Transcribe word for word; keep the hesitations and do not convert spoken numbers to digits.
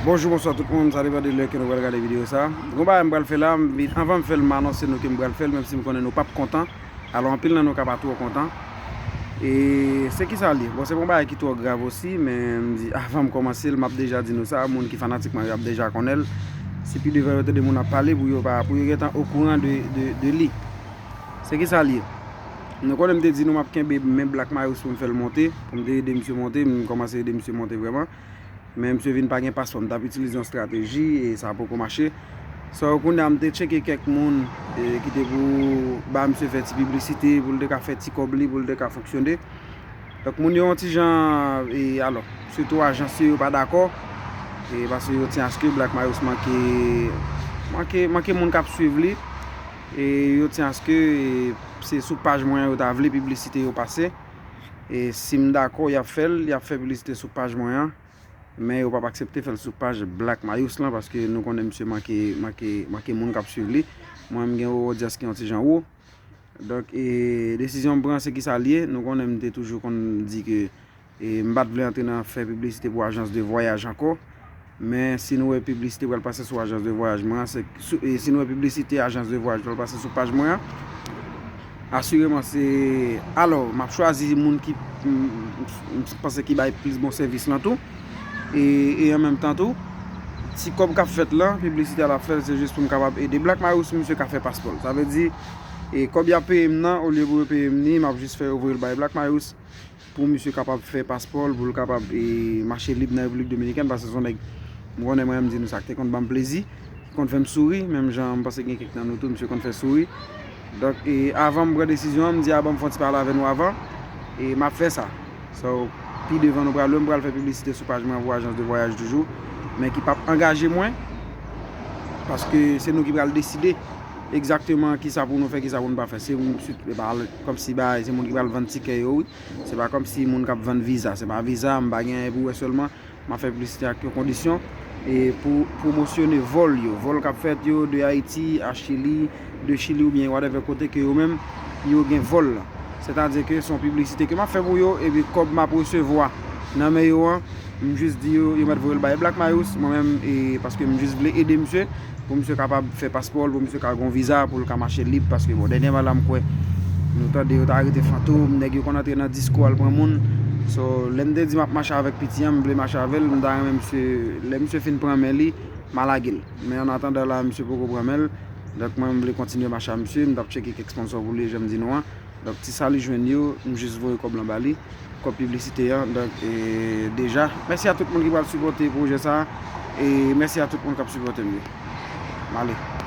Bonjou, bonswa tout moun, sa depann de lè ke nou pral gade videyo sa. Gon bagay m pral fè la, m vin, anvan m fè l, m anonse nou ke m pral fè l, menm si m konnen nou p ap kontan. Alò, anpil nan nou ka pa twò kontan. E se ki sa l ye? Bon, se pa yon bagay ki twò grav osi, men m di, anvan m kòmanse l, m ap deja di nou sa, moun ki fanatik mwen yo ap deja konnen l. Si pi devan yo tande moun ap pale, pou yo pa, pou yo gentan okouran de, de, de li. Se ki sa l ye? Nou konnen m te di nou m ap kenbe men Black Marius pou m fè l monte, pou m te ede misye monte, m kòmanse ede misye monte vrèman. Men misye vin pa gen paspò. M t ap itilize yon estrateji e sa poko mache. So, kounye a m te tcheke kèk moun, e, ki te pou ba misye fè ti piblisite, pou l te ka fè ti kòb li, pou l te ka fonksyone. Donk, moun yo yon ti jan, e, alò, sitou ajans yo, yo pa dakò. E, paske yo tyen aske Black Marius manke, manke, manke moun k ap swiv li. E yo tyen aske, e, se sou paj mwen yo ta vle piblisite yo pase. E si m dakò, y ap fè l, y ap fè piblisite sou paj mwen an. Men yo p ap aksepte fè l sou paj Black Marius lan, paske nou konnen misye manke, manke, manke moun k ap swiv li. Mwen, m gen yon odyans ki yon ti jan wo. Donk, e, desizyon m pran, se ki sa l ye. Nou konnen m te toujou konn di ke, e, m pa t vle antre nan fè piblisite pou ajans de vwayaj ankò. Men si nou wè piblisite pral pase sou ajans de vwayaj mwen an, se, sou, e, si nou wè piblisite ajans de vwayaj pral pase sou paj mwen an, asireman se, alò, m ap chwazi moun ki, m, m, m panse ki bay plis bon sèvis lan tou. E, e an menm tan tou, ti kòb k ap fèt lan, piblisite a l ap fè l, se jis pou m kapab ede Black Marius, misye ka fè paspò l. Sa vle di, e kòb y ap peye m nan, olye pou yo peye m ni, m ap jis fè yo voye l bay Black Marius pou misye kapab fè paspò l, pou l kapab, e, mache lib nan Repiblik Dominikèn, paske se yon nèg, m konnen mwen, m di nou sa, ki te konn ban m plezi, ki konn fè m souri, menm jan m panse gen kèk nan nou tou, misye konn fè souri. Donk, e, avan m pran desizyon an, m di a ban m fè yon ti pale avè nou avan, e m ap fè sa. So, pi devan nou pral wè, m pral fè piblisite sou paj mwen pou ajans de vwayaj toujou, men ki p ap angaje mwen, paske se nou ki pral deside egzakteman kisa pou nou fè, kisa pou nou pa fè. Se, se pa kòmsi bagay, se moun ki pral vann tikè yo, wi. Se pa kòmsi moun k ap vann viza. Se pa viza, m pa gen anyen pou wè sèlman. M ap fè piblisite ak yon kondisyon. E pou pwomosyone vòl yo. Vòl k ap fèt yo de Ayiti a Chili, de Chili oubyen whatever kote ke yo menm, yo gen vòl la. Sètadi ke se yon piblisite ke m ap fè pou yo, epi kòb m ap resevwa nan men yo an, m jis di yo, yo mèt voye l bay Black Marius, mwen menm, e paske m jis vle ede misye, pou misye kapab fè paspò l, pou misye ka gon viza, pou l ka mache lib, paske bon, dènyèman la m kwè, nou tande yo ta arete Fantom, nèg yo konn antre nan disko al pran moun. So, lè m te di m ap mache avèk piti an, m vle mache avè l, m ta renmen misye, lè misye fin pran men li, m a lage l. Men an atandan la, misye poko pran men l. Donk, mwen, m vle kontinye mache a misye, m t ap tcheke kèk sponsò pou li, jan m di nou an. Donk, ti sa li jwenn yo, m jis voye kòb lan ba li. Kòb piblisite an, donk, e, deja. Mèsi a tout moun ki pral sipòte pwojè sa a. E mèsi a tout moun k ap sipòte m yo. M ale.